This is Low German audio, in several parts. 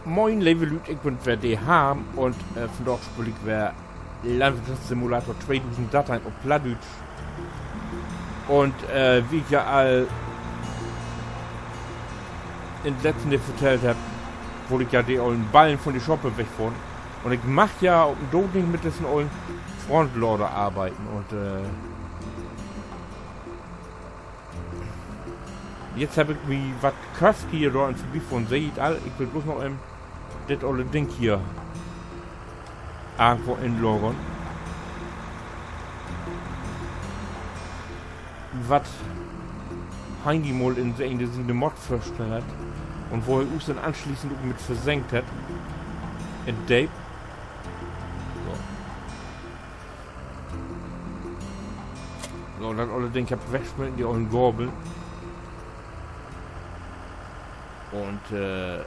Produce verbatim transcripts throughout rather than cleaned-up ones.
Moin, leve Lüüd, ik bün weer de Harm un, äh, vandaag speel ik weer Landwirtschaftssimulator tweedusend darteihn op Plattdüütsch. Un, äh, wie ik ja al in 't letzte Deel vertellt hebb, wull ik ja de ollen Ballen von de Schaap wegfohren. Un ik mag ja op en Doot nich mit dissen ollen Frontlader arbeiden. Un, äh, jetzt hebb ik mi wat köfft hier dor in Vörbifohren, seht ji all. Ik will bloots noch even dit olle Ding hier irgendwo inlagern, wat Heini mal in siene, siene Mod vörstellt hett un wo he us denn anschließend ok mit versenkt hett in Deep. So. So, dat olle Ding hebb ik wegsmeten, de ollen Gabeln. Un, äh,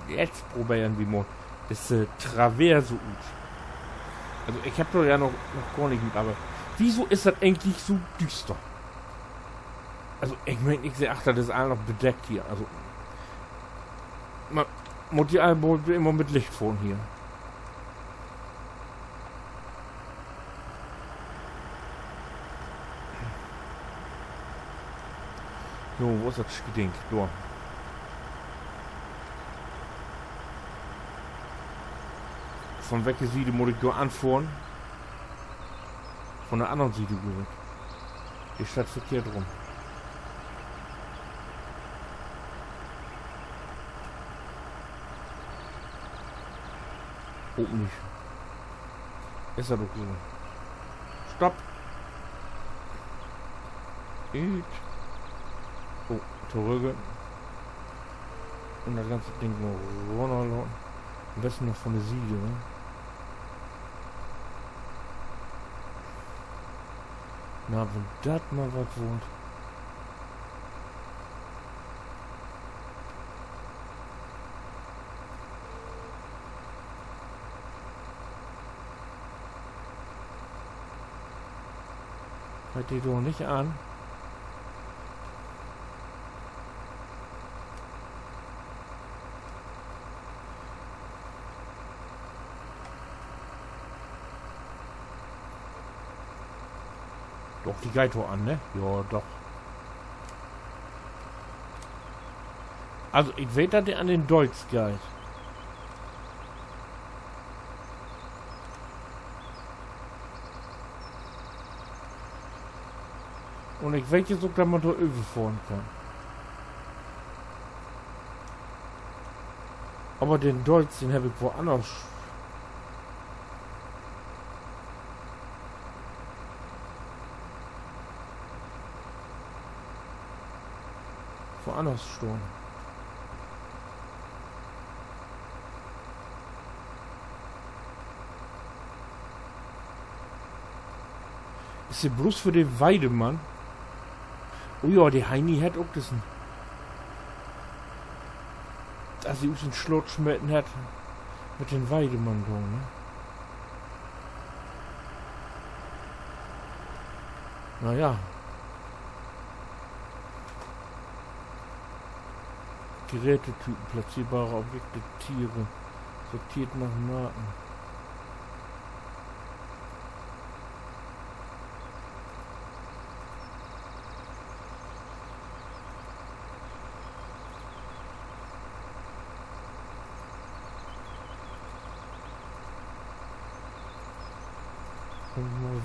jetzt proberen wi mal disse Traverse ut. Also, ik hebb dor ja noch, noch gor nich mit arbeidt. Wieso is dat egentlich so düster? Also, ik meen, ik seh, ach, dat is all noch bedeckt hier. Also, man mutt ja all mal immer mit Licht fohren hier. So, wo is dat Ding? Dor. Von welke Siet mutt ik dor anfohren? Von de anner Siet, glööv ik. De steiht verkehrt rum. Ok nich. Is dat ok so? Stopp. Ut. Oh, torügg. Un dat ganze Ding mal runnerlaten. An'n besten noch von de Siet, ne? Na, wenn dat mal wat word. Geiht de dor nich an? Doch, de geiht dor an, ne? Ja, doch. Also, ik weet, dat de an den Deutz geiht. Un ik weet jetzt ok, dat man dor överfohren kann. Aver den Deutz, den heff ik woanners, woanners stahn. Is de bloots för de Weidemann? Oh ja, de Heini hett ok dissen, as he us in Slott smeten hett, mit den Weidemann dor, ne? Na ja. Gerätetypen, platzierbare Objekte, Tiere, sortiert nach Marken.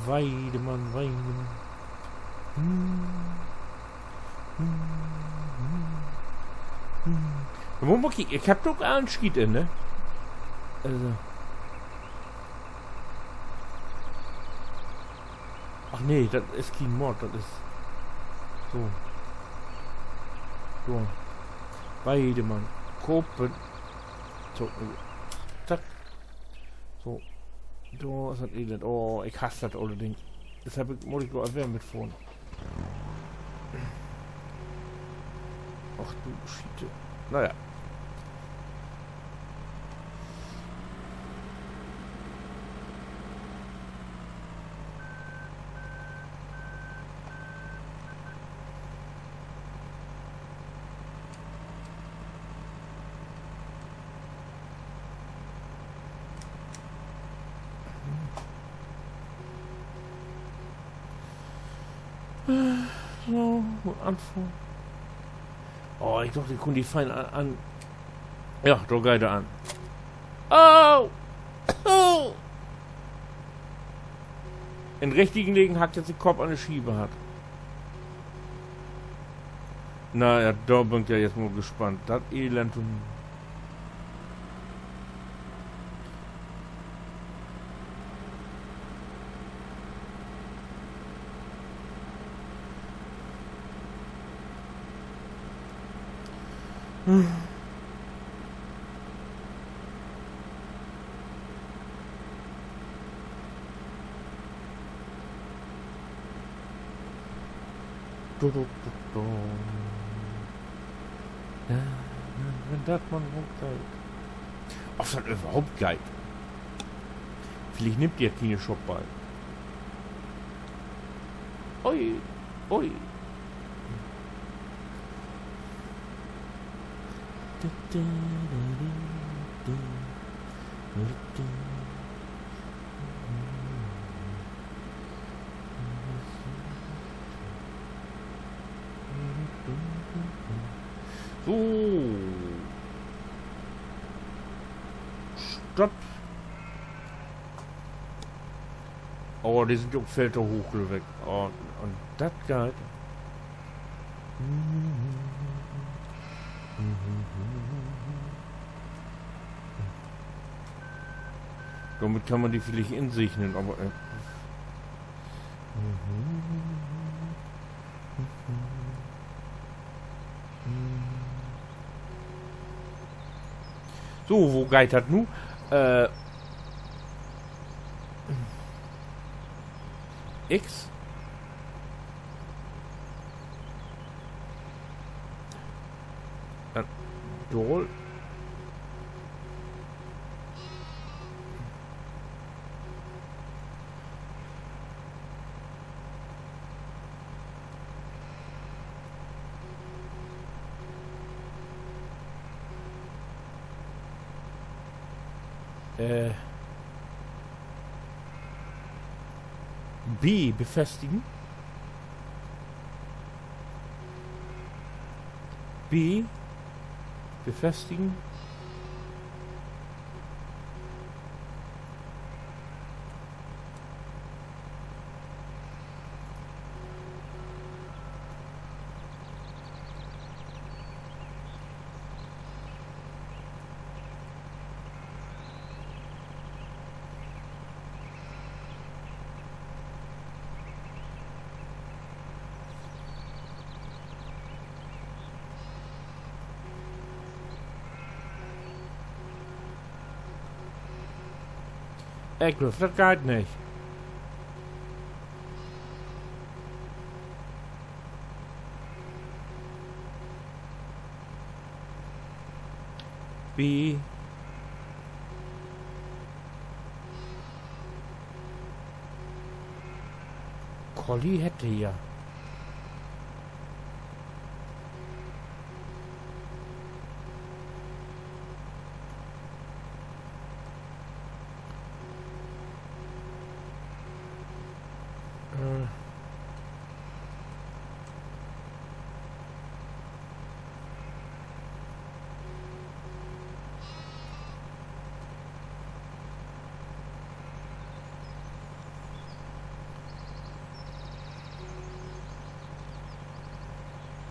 Weidemann, Weidemann. Wo mutt ik, ik heff doch ok en Schiet in, ne? Also. Ach nee, dat is kien Mod, dat is so. So. Weidemann. Kopen. So. Zack. So. Dor is dat Elend. Oh, ik hass dat olle Ding. Deshalb mutt ik dor weer mit fohren. Ach du Schiete. Na ja. So, anfangen. Oh, ik dach, ik kunn de fein an, an. Ja, dor geiht he an. Oh! Oh! In richtigen Legen harr ik jetzt de Kopp an de Schiev hatt. Na ja, dor bün ik ja jetzt mal gespannt. Dat Elend un Du, du, du, du. Ja, wenn dat man rutgeiht. Of dat överhaupt geiht. Villicht nimmt de ja kene Schock bi. Ui, ui. So. Stopp. Oh, de sünd ja ok veel to hooch, glööv ik. Oh, un dat geiht. Dormit kann man de villicht insegnen, aver, äh, so, wo geiht dat nu? Äh, X. Äh, dal. Äh, B befestigen. B befestigen. Ik glööv, dat geiht nich. Bi Colli hett de ja. Äh.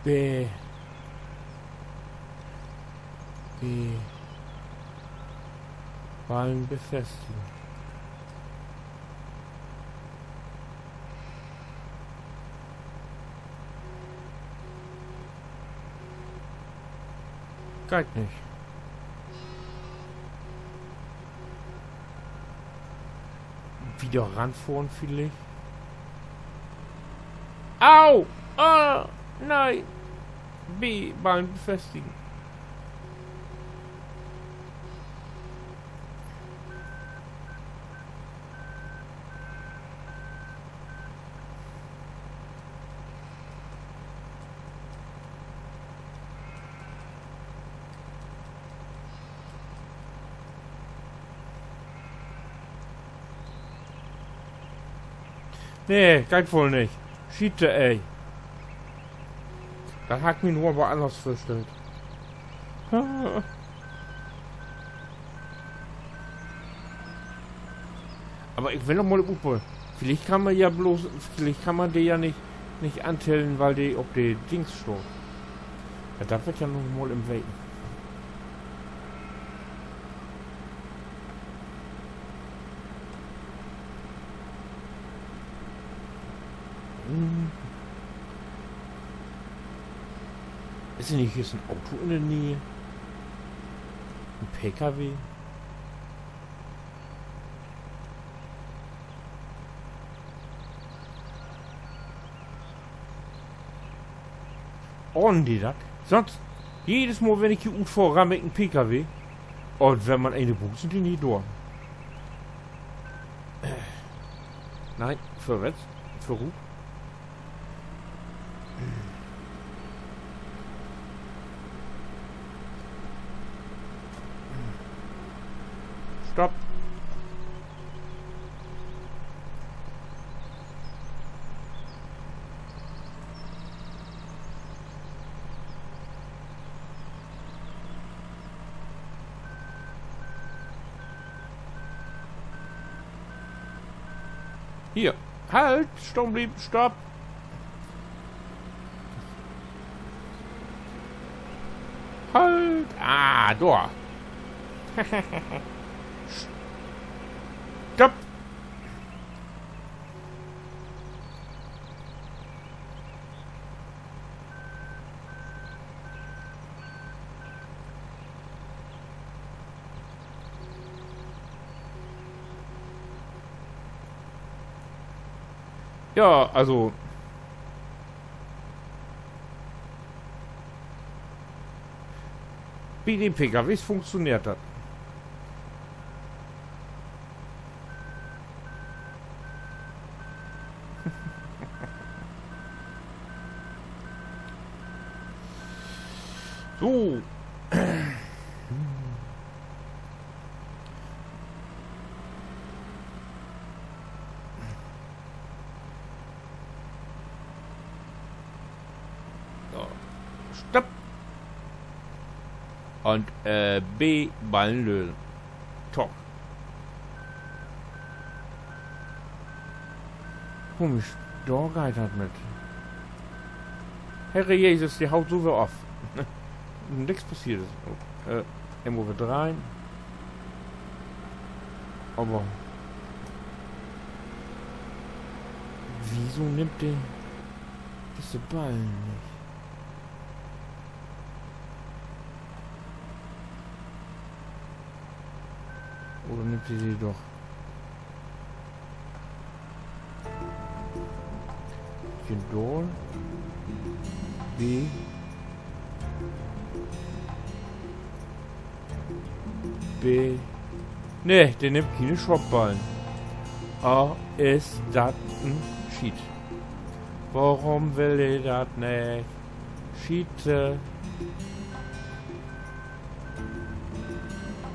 Be-, be-, Ballen befestigen. Geiht nich. Wieder ranfohren villicht. Au! Ah! Nee! B, Ballen befestigen. Nee, geiht woll nich. Schiete, ey. Dat harr ik mi nu aver anners vörstellt. Aver ik will noch mal utproberen. Villicht kann man ja blots, villicht kann man de ja nich, nich antellen, wiel de op de Dings staht. Ja, dat warrt ja noch mal even wesen. Hm. Is hier nich eerst en Auto in de Neeg? En P K W? Ordnen de dat? Sünst, jedes Mal, wenn ik hier utfohr, ramm ik en P K W. Un wenn man een bruukt, sünd de nich dor. Nee, vörwärts, vörut. Stopp. Hier. Halt! Stahn blieven, stopp! Halt! Ah, dor. Stopp! Ja, also. Bi de P K Ws funktioneert dat. So. So, stopp. Un, äh, B, Ballen lösen. Tock. Komisch, dor geiht dat mit. Herr Jesus, de haut so weer af. Nix passeert is. Oh, äh, eenmal weer dreihn. Aver wieso nimmt de disse Ballen nich? Oder nimmt de de doch? Hier dor. B. B. Nee, de nimmt kene Schrottballen. Ah, is dat en Schiet. Worüm will de dat nich? Schiete.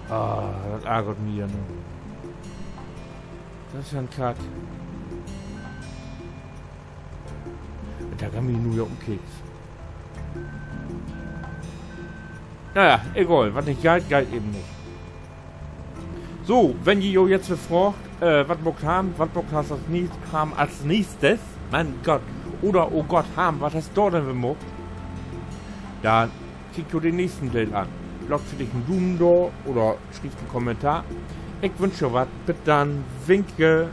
Ah, dat argert mi ja nu. Dat is ja en Kack. Dat geiht mi nu ja op'n Keks. Na ja, egal. Wat nich geiht, geiht even nich. So, wenn ji jo jetzt weer fraagt, äh, wat maakt Harm, wat maakt Harm as nächst-, Harm as nächstes, mien Gott, oder, oh Gott, Harm, wat hest du denn weer maakt? Denn kiekt jo den nächsten Deel an. Laat villicht en Dumen dor oder schrievt en Kommentar. Ik wünsch jo wat. Bit denn. Winke.